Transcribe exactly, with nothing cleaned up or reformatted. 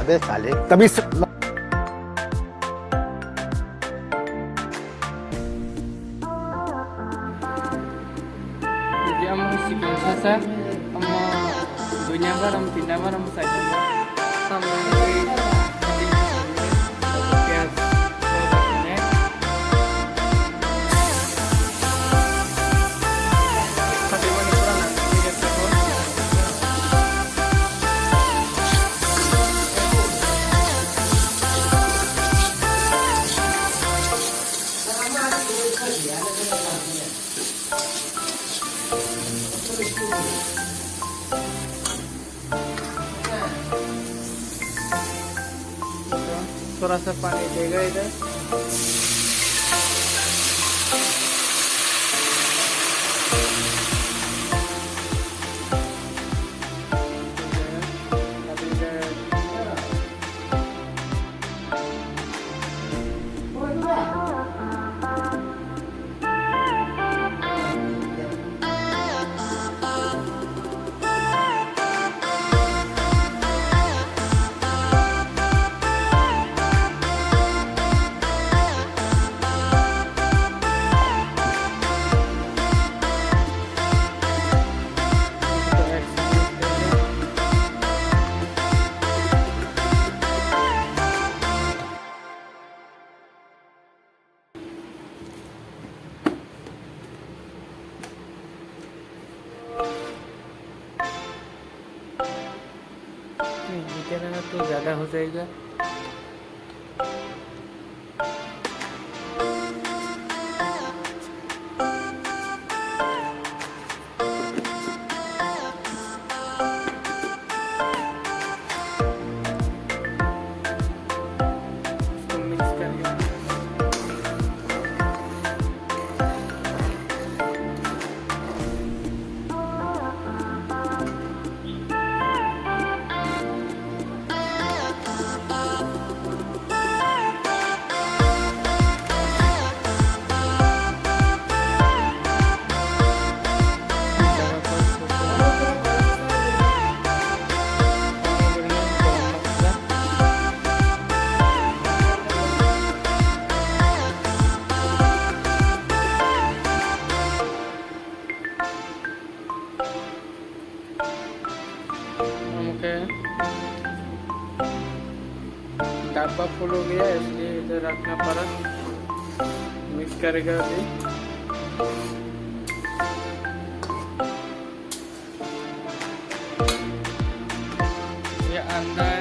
अबे साले, तभी स- Jadi, amo sikon sasa, amo dua number, amo tiga number, amo satu number. Sama. थोड़ा सा पानी देगा इधर। ये इतना तो ज़्यादा हो जाएगा। इसको मिक्स कर दिया। ओके, डब्बा फुल हो गया, इसलिए इधर रखना पड़ा। मिक्स करेगा अभी। ये अंडा है।